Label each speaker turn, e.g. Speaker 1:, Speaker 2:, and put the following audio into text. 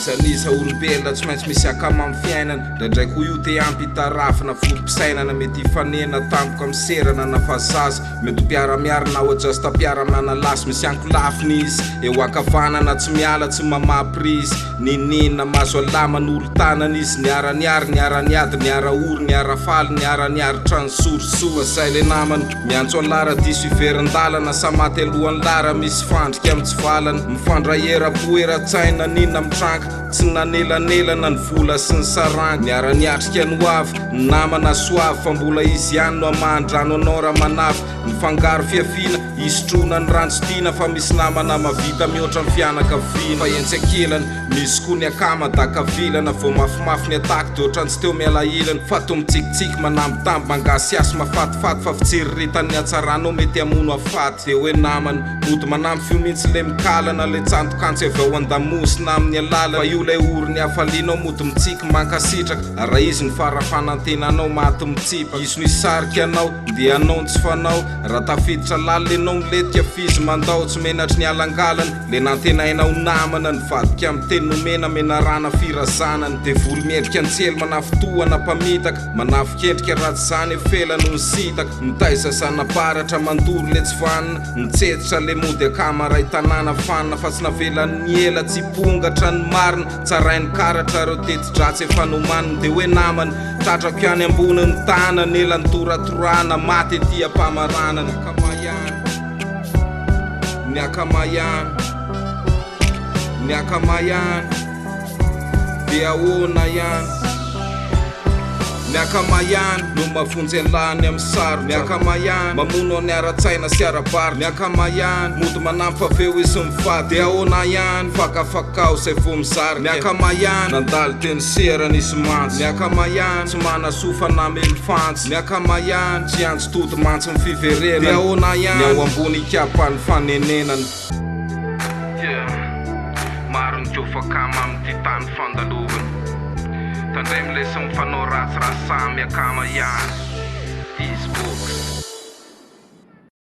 Speaker 1: N'iza n'iza olombelona tsy maintsy misy akama amin'ny fiainana. Indraindray koa io te ampy hitarafina foto-pisainana mety hifanena tampoka amin'ny serana na fahazaza. Mety ho mpiara-miary na ho just mpiara-manalasy. Misy ankolafiny izy eo ankavanana tsy miala tsy mamaha prise. N'inon'inona mahazo an'lah manolo-tanana izy. Niara-niary, niara-niady, niara-ory, niara-faly, niara-niaritra ny sorisory. Fa zay le namana. Miantso an'lah raha diso hiverin-dalana sa maty alohan'lah raha misy fandrika mitsivalana. Mifandray era-po era-tsaina n'inona mitranga. Tsy nanelanelana ny vola sy ny saranga. Niara-niatrika ny ho avy, ny namana soavy fa mbola izy ihany no hamahan-drano anao raha manavy. Mifangaro fihafiana, hisotroana ny rano tsy tiana fa misy namana mahavita mihoatra ny fianakaviana. Fa etsy ankilany, misy koa ny akama daka vilana, vao mafimafy ny attaque de ohatran'ny tsy teo miala ilany fa toa mitsikitsiky, manambitamby, mangasihasy, mahafatifaty fa fitsiriritan'ny hatsaranao mety hamono hafaty. De hoe namana, mody manampy fio mintsy le mikalana, le tsantokantsy avy ao andamosina amin'ny alalany fa io lay ory ny hafalianao mody mitsiky mankasitraka ary raha izy no fara fanantenanao maty mitsipaka izy no hisarika anao ndeha hanao ny tsy fanao raha tafiditra lalina enao milentika f'izy mandao tsy menatry ny alangalana le nantenaina ho namana nivadika amin'ny teny nomena menarana firazanana devoly miendrika anjely manafintohana mpamitaka manafikendrika raha tsy zany efela no nisintaka Mitaiza zana-baratra mandoro le tsy vanona, mitsetsitra le mody akama ray tanàna fanina fa tsy navelan'ny ela tsy pongatra ny marina, tsarainy karatra reo teti-dratsy efa nomaniny de hoe namana, tratrako ihany ambony ny tanana ela nitoratorahana maty ety am-pamaranana. Ny akama ihany, ny akama ihany, ny akama ihany. Dia ahoana ihany? Ny akama ihany no mahavonjy an'lah any amin'ny sarotra. Ny akama ihany mamono ny ara-tsaina sy ara-barotra. Ny akama ihany mody manampy fa avy eo izy mivadika. Dia ahoana ihany? Fakafakao izay vao mizarika. Ny akama ihany nandalo teny sera nisy mantsy. Ny akama ihany tsy manasoa fa namely fantsy. Ny akama ihany tsy antso tody mantsy ny fiverenana. Dia ahoana ihany? Ny ao ambony hikapa ny fanenenana. Yeah, maro ny kofakama amin'ity tany fandalovana. Tandremo lesy mifanao ratsy raha samy akama ihany. These books.